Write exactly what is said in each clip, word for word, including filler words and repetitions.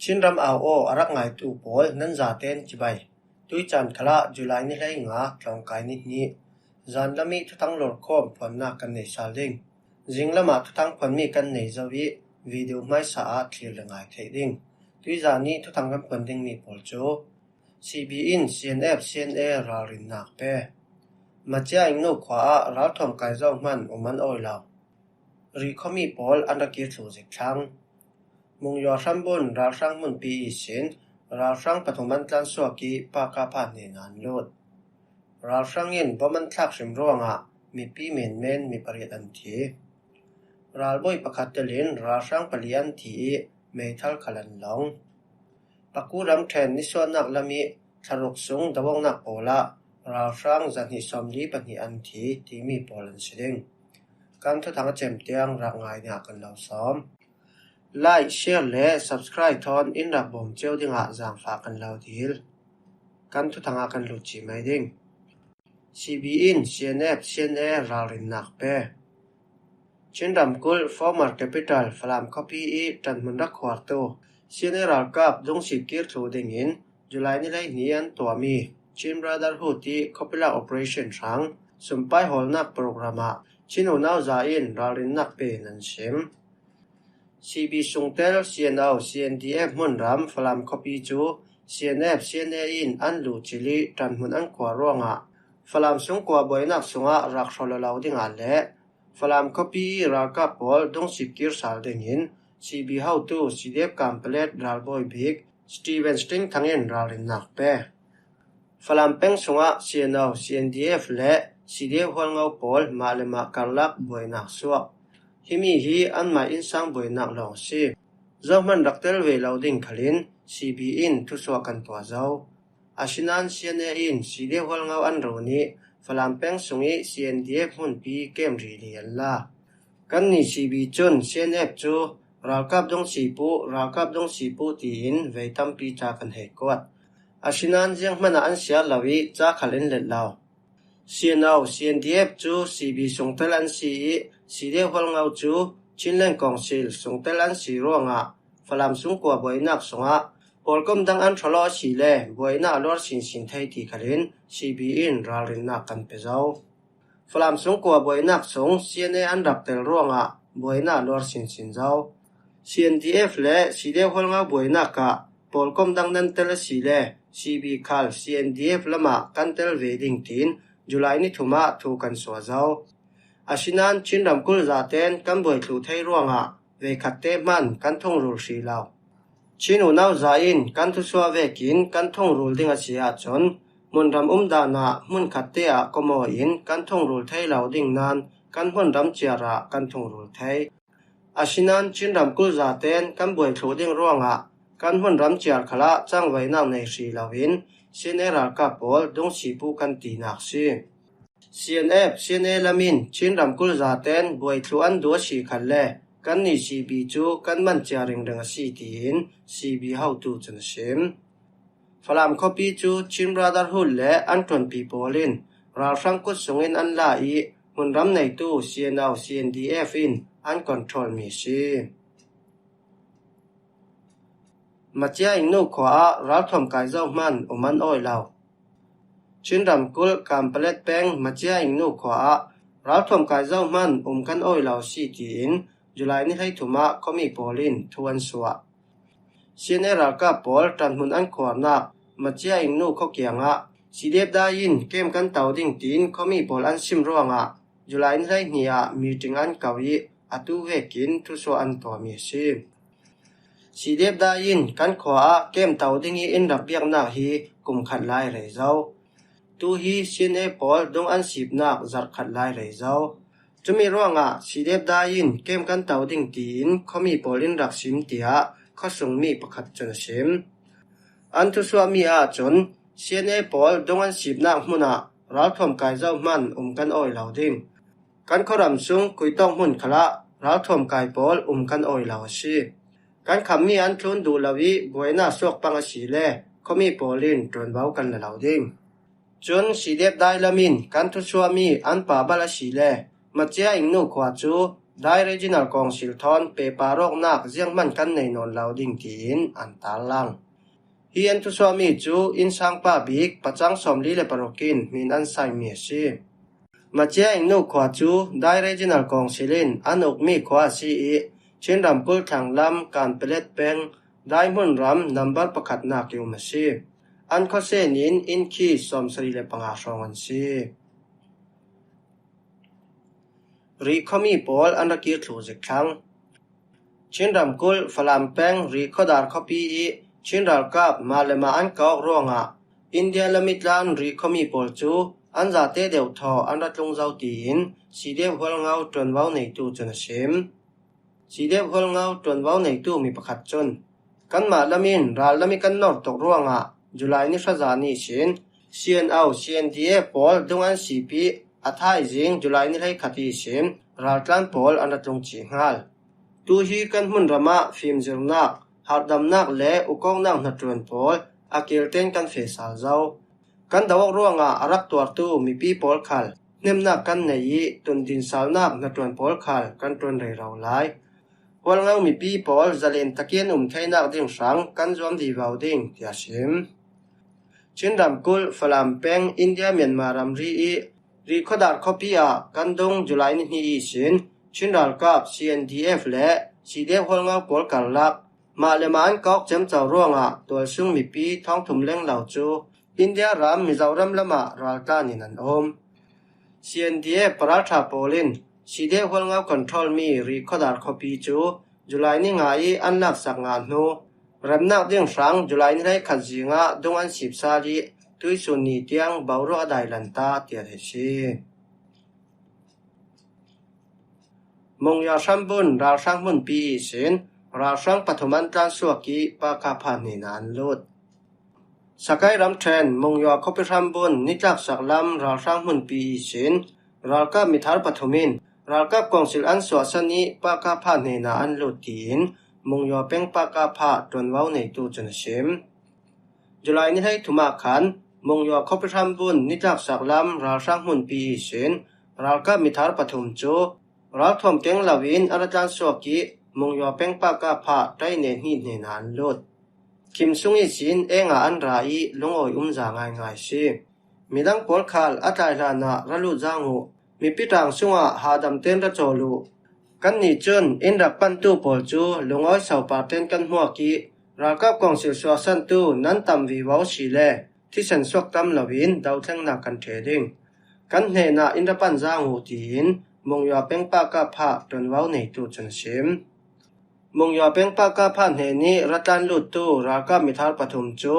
Chinram au aw a rak ngaitu pawl nan zaten cibai. Tuicaan khalah July ni hleinga tlawngkai ni hnih zanlam ih thuthang lorkhawm phuannak kan nei sal ding. Zinglamah thuthang phuanmi kan nei zo ih video hmaisa ah thlir le ngai theih ding. Tuizan ih thuthang kan phuan dingmi pawl cu C B in C N F, C N A ralrinnak pe. Macia Ingnu khua ah ralthuam kai zo hman um an awi lo. Ri khuami pawl an ra kir thluh zik thlang. Mungyaw hrambun ralhrang hmunpi ihsin ralhrang pathum an tlansuak ih Pakapha hnenah an lut. Ralhrang in bom an thlak hrim ruangah mipi menmen mi pariat an thi. Ralbawi pakhat telin ralhrang pali an thi ih meithal khal an long. Paku ramṭhen nisuahnak lam ih thlaruk sung doawknak pawlah ralhrang zahnih sawmli pahnih an thi timi pawl an si ding. Kan thuthang a cem tiang rak ngai dingah kan lo sawm. Like, share le subscribe thawn in rak bawm cio dingah zaangfah kan lo dil. Kan thuthang ah kan lut cih mai ding. C B in C N F, C N A ralrinnak pe. Chin ramkulh former capital Falam khuapi ih ṭanhmun rak khuartu C N A ralkap dungsip kir thluh dingin July ni hleihnih an tuahmi Chin Brotherhood ih khuapi lak operation hrang sumpai hawlnak program ah Chin unau za in ralrinnak pe nan sim. C B sungtel C N O, C N D F hmunram Falam khuapi cu C N F, C N A in an luh cil ih ṭanhmun an khuar ruangah Falam sungkua buainak sungah rak hrawh lo dingah le Falam khuapi ih ralkap pawl dungsip kir sal dingin C B hotu C D F Kanpalet ralbawi bik Steven Sting Thang in ralrinnak pe. Falam peng sungah C N O, C N D F le C D F hualngo pawl mah le mah karlak buainak suak. Himi hi anmah innsang buainak lawng a si. Zohman rak tel ve lo ding khalin C B in thusuah kan tuah zo. Asinain C N A in C D F hualngo an run ih Falam peng sung ih C N D F hmunpi kem rili an la. Kannih C B cun C N F cu ralkap dungsip uh, ralkap dungsip uh tiin vei tampi ca kan hei kuat. Asinain zianghman ah an siar lo ih ca khal in let lo. C N O, C N D F cu C B sungtel an si ih C D F hualngo cu Chinland Council sungtel an si ruangah Falam sungkua buainak sungah pawlkom dang an hrawh law asile buainak a luar sinsin thei ti khalin C B in ralrinnak kan pe zo. Falam sungkua buainak sung C N A an rak tel ruangah buainak luar sinsin zo. C N D F le C D F hualngo buainak ah pawlkom dang nan tel asile C B khal C N D F lamah kan tel ve ding tiin July ni thum ah thu kan suah zo. Asinain Chin ramkulh zaten kan buai thluh thei ruangah veikhatte hman kan thungrul hri lo. Chin unau za in kan thusuah vekin kan thungrul ding a si ahcun hmunram umdan ah hmunkhatte ah komaw in kan thungrul thei lo ding nain kan hmunram ciar ah kan thungrul thei. Asinain Chin ramkulh zaten kan buai thluh ding ruangah kan hmunram ciar khalah cangvaihnak nei hri loin C N A ralkap pawl dungsip uh kan tinak si. C N F, C N A lam in Chin ramkulh zaten buai thluh an duh a si khalle kannih C B cu kan man cia ringring a si tiin C B hotu cun a sim. Falam khuapi cu Chin Brotherhood le an ṭuanpi pawl in ralhrang kut sungin an la ih hmunram neitu C N O, C N D F in an control mi a si. Macia Ingnu khua ah ralthuam kai zohman um an awi lo. Chin ramkulh Kanpalet peng Macia Ingnu khua ah ralthuam kai zohman um kan awi lo a si tiin July ni hleithum ah khuami pawl in thu an suah. C N A ralkap pawl ṭanhmun an khuarnak Macia Ingnu khua kiangah C D F dai in kem kan to ding tiin khuami pawl an sim ruangah July ni hleihnih ah meeting an ko ih atu vekin thusuah an tuahmi a si. C D F dai in kan khua ah kem to ding ih in rak biaknak hi kum khat lai rei zo. Tu hi C N A pawl dung an sipnak zarh khat lai rei zo. Cumi ruangah C D F dai in kem kan to ding tiin khuami pawl in rak sim tiah khuasungmi pakhat cun a sim. An thusuahmi ahcun C N A pawl dung an sipnak hmun ah ralthuam kai zohman um kan awi lo ding. Kan khuaram sung kuitawk hmun khalah ralthuam kai pawl um kan awi lo a si. Kan khammi an thlun duh lo ih buainak suak pang asile khuami pawl in ṭuanvo kan la lo ding. Cun C D F dai lam in kan thusuahmi an pahbal asile Macia Ingnu khua cu Dai Regional Council thawn pepa rawknak zianghman kan nei nawn lo ding tiin an tarlang. Hi an thusuahmi cu innsangpa bik pacang sawmli le paruk in hmin an saimi a si. Macia Ingnu khua cu Dai Regional Council in an ukmi khua a si i, Chin ramkulh thlanglam Kanpalet peng Dai hmunram nambar pakhatnak i um a si. An khuasen in inn khi sawmsarih le panga hrawng an si. Ri khuami pawl an ra kir thluh zik thlang. Chin ramkulh Falam peng Ri khuadar khuapi i Chin ralkap mah le mah an kawk ruangah India lam i tlan Ri khuami pawl cu an zate deuh thaw an ra tlung zo tiin C D F Hualngo ṭuanvo neitu cun a sim. C D F Hualngo ṭuanvo neitu mi pakhat cun, kanmah lam in ral lam i kan nor tuk ruangah July ni hra zan ihsin C N O, C N D F pawl dung an sip i a thaizing July ni hleikhat ihsin raltlan pawl an ra tlung cih hngal. Tu hi kan hmunram ah fimzirnak, harhdamnak le ukawknak hnaṭuan pawl a kir tein kan feh sal zo. Kan do awk ruangah a rak tuartu mipi pawl khal hnemnak kan nei i tundin salnak hnaṭuan pawl khal kan ṭuan rero lai. Hualngo mipi pawl zalen takin um theinak ding hrang kan zuam vivo ding, tiah a sim. Chin ramkulh Falam peng India Myanmar ramri i Ri khuadar khuapi ah kan dung July ni hnih ihsin Chin ralkap C N D F le C D F Hualngo pawl karlak mah le mah an kawk ciamco ruangah tualsung mipi thawngthum leng lo cu India ram Mizoram lamah raltlan in an um. C N D F paralṭha pawl in C D F Hualngo control mi Ri khuadar khuapi cu July ni nga i an laksak ngah hnu, remnak ding hrang July ni hleikhat zingah dung an sip sal i tuisun ni tiang boruak a dai lanta tiah a si. Mungyaw hrambun ralhrang hmunpi ihsin ralhrang pathum an tlansuak i Pakapha hnenah an lut. Sakai ramṭhen Mungyaw khuapi hrambun nitlaksak lam ralhrang hmunpi ihsin ralkap mithar pathum in ralkap kawngsil an suahsan i Pakapha hnenah an lut tiin Mungyaw peng Pakapha ṭuanvo neitu cun a sim. July ni hleithum ah khan Mungyaw khuapi hrambun nitlaksak lam ralhrang hmunpi ihsin ralkap mithar pathum cu ralthuam keng loin a ra tlansuak i Mungyaw peng Pakapha ṭaine hnih hnenah an lut. Khim sung ihsin engah an ra i lungawi umza ngaingai si. Midang pawl khal a tlai hlanah ra lut zang uh. Mipi ṭang sungah hadam tein ra cawl uh. Kannih cun in rak pantu pawl cu lungawi sopar tein kan hmuak i ralkap kawngsil suahsantu nan tam vivo si le thisen suak tam loin dothlengnak kan ṭhe ding. Kan hnenah in ra pan zang uh tiin Mungyaw peng Pakapha ṭuanvo neitu cun a sim. Mungyaw peng Pakapha hnen i ra tlan luttu ralkap mithar pathum cu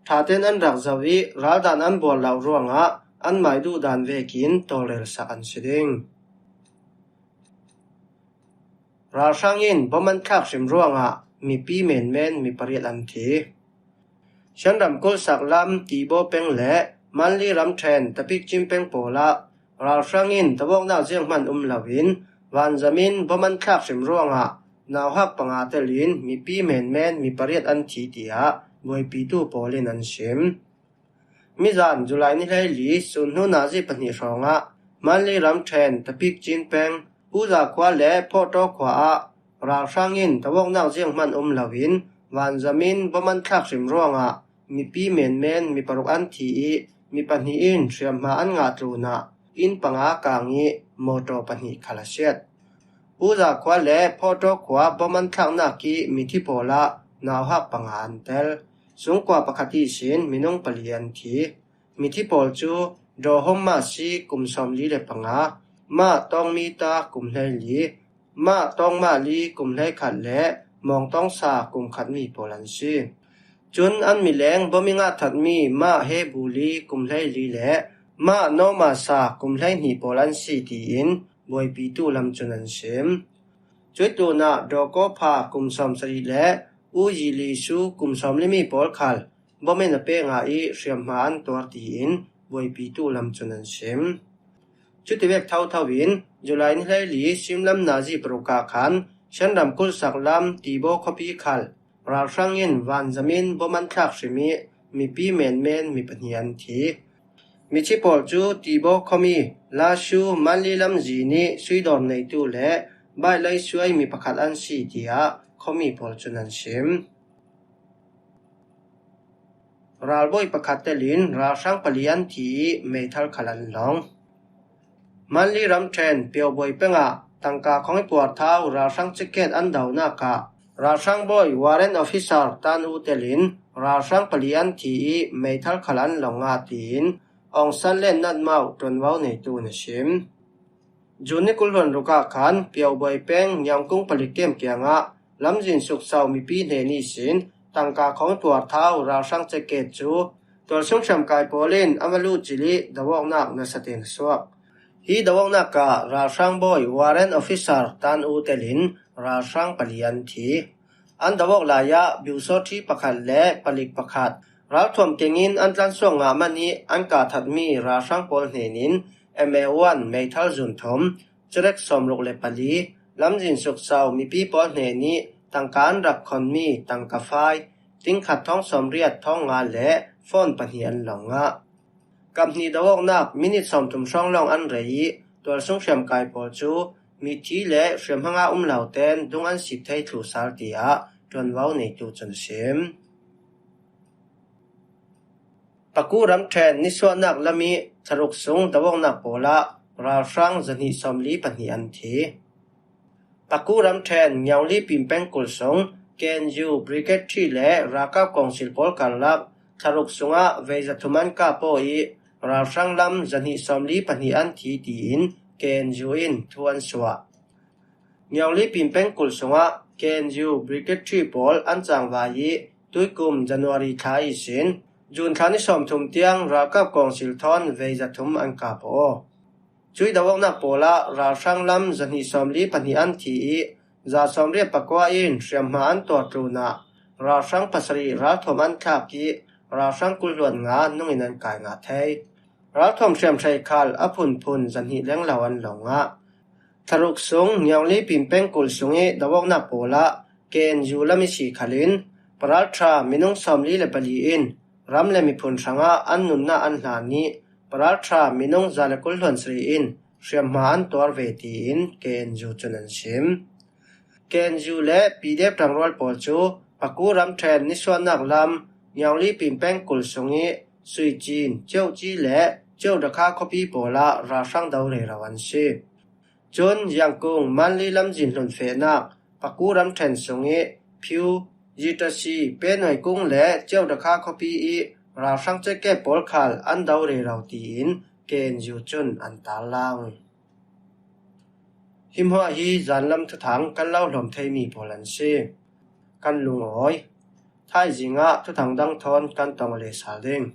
ṭha tein an rak zoh i raldan an buar lo ruangah anmai duhdan vekin tawlrelsak an si ding. Ralhrang in bom an thlak hrim ruangah mipi menmen mi pariat an thi. Shan ramkulh saklam Tibaw peng le Manli ramṭhen Tapikcin peng pawl ah ralhrang in tawawknak zianghman um loin vanzam in bom an thlak hrim ruangah nauhak panga telin mipi menmen mi pariat an thi, tiah buaipitu pawl in an sim. Mizan July ni hleili sun hnu nazi pahnih hrawngah Manli ramṭhen Tapikcin peng Uza khua le Phawhtaw khua ah ralhrang in tawawknak zianghman um loin vanzam in bom an thlak hrim ruangah mipi menmen mi paruk an thi i mi pahnih in hriamhma an ngah tlunah inn panga kang i mawṭaw pahnih khal a siat. Uza khua le Phawhtaw khua bom an thlaknak i mithi pawl ah nauhak panga an tel. Sungkua pakhat ihsin minung pali an thi. Mithi pawl cu Dawhom Mah Si kum sawmli le panga, Mah Tawng Mita kum hleili, Mah Tawng Mah Li kum hleikhat le Mawng Tawng Sa kum khatmi pawl an si. Cun an mileng bom i ngah thatmi Mah He Bu Li kum hleili le Mah Naw Ma Sa kum hleihnih pawl an si, tiin buaipitu lam cun an sim. Cuih tlunah Dawkaw Pha kum sawmsarih le U Yi Li Su kum sawmlimi pawl khal bom in a pek ngah i hriamhma an tuar, tiin buaipitu lam cun an sim. Cutivek thotho in July ni hleili simlam nazi paruk ah khan Shan ramkulh saklam Tibaw khuapi khal ralhrang in vanzam in bom an thlak hrim i mipi menmen mi pahnih an thi. Mithi pawl cu Tibaw khuami Lashu Manli lamzin i suidawr neitu le Bai Lai Suai mi pakhat an si, tiah khuami pawl cun an sim. Ralbawi pakhat telin ralhrang pali an thi ih meithal khal an long. Manli ramṭhen Pyobuai pengah tangka khawng ih puarthau ralhrang ceket an donak ah ralhrang bawi warrant officer Tan U telin ralhrang pali an thi ih meithal khal an long ah, tiin Aung San Len Natmau ṭuanvo neitu in a sim. June ni kul hluan ruk ah khan Pyobuai peng Ngiaungkung palik kem kiangah lamzin sukso mipi hnen ihsin tangka khawng ih puarthau ralhrang ceket cu tualsung hriamkai pawl in an va luhcilh ih doawknak nasa tein a suak. Hi doawknak ah ralhrang bawi warrant officer Tan U telin ralhrang pali an thi. An doawk lai ah biusawṭhi pakhat le palik pakhat ralthuam kengin an tlansuak ngah man ih an kah thatmi ralhrang pawl hnenin M A one meithal zun thum, curek sawmruk le pali, lamzin sukso mipi pawl hnenih tangka an rak khonmi tangka fai, tingkhat thawng sawmriat thawng nga le phone pahnih an long ah. Kap hnih doawknak minit sawmthum hrawng lawng an rei ih tualsung hriamkai pawl cu mithi le hriamhma ngah um lo tein dung an sik thei thluh sal, tiah ṭuanvo neitu cun a sim. Paku ramṭhen nisuahnak lam ih thlaruk sung doawknak pawl ah ralhrang zahnih sawmli pahnih an thi. Paku ramṭhen Ngiaungli Pin pengkul sung K N U Brigade three le ralkap kawngsil pawl karlak thlaruk sungah vei zathum an kap aw ih ralhrang lam zahnih sawmli pahnih an thi, tiin K N U in thu an suah. Ngiaungli Pin pengkul sungah K N U Brigade three pawl an cangvai ih tuikum January thla ihsin June thla ni sawmthum tiang ralkap kawngsil thawn vei zathum an kap aw. Cuih doawknak pawl ah ralhrang lam zahnih sawmli pahnih an thi ih za sawmriat pakua in hriamhma an tuar tlunah ralhrang pasarih ralthuam an thlak ih ralhrang kul hluan nga nungin an kai ngah thei. Ralthuam hriamhrei khal a phunphun zahnih lenglo an long ah. Thlaruk sung Ngiaungli Pin pengkul sung ih doawknak pawl ah K N U lam ih si khalin paralṭha minung sawmli le pali in ram le miphun hrangah an nunnak an hlan ih paralṭha minung za le kul hluan sarih in hriamhma an tuar ve, tiin K N U cun an sim. K N U le P D F ṭangrual pawl cu Paku ramṭhen nisuahnak lam Ngiaungli Pin pengkul sung ih Suicin, Ceuci le Ceudakha khuapi pawl ah ralhrang do rero an si. Cun Yangkung Manli lamzin hlun fehnak Paku ramṭhen sung ih Phiu, Yitasi, Penuai kung le Ceudakha khuapi ih ralhrang ceket pawl khal an do rero, tiin K N U cun an tarlang. Hi hmuah hi zanlam thuthang kan lo hlawm theimi pawl an si. Kan lungawi. Thaizing ah thuthang dang thawn kan tong le sal ding.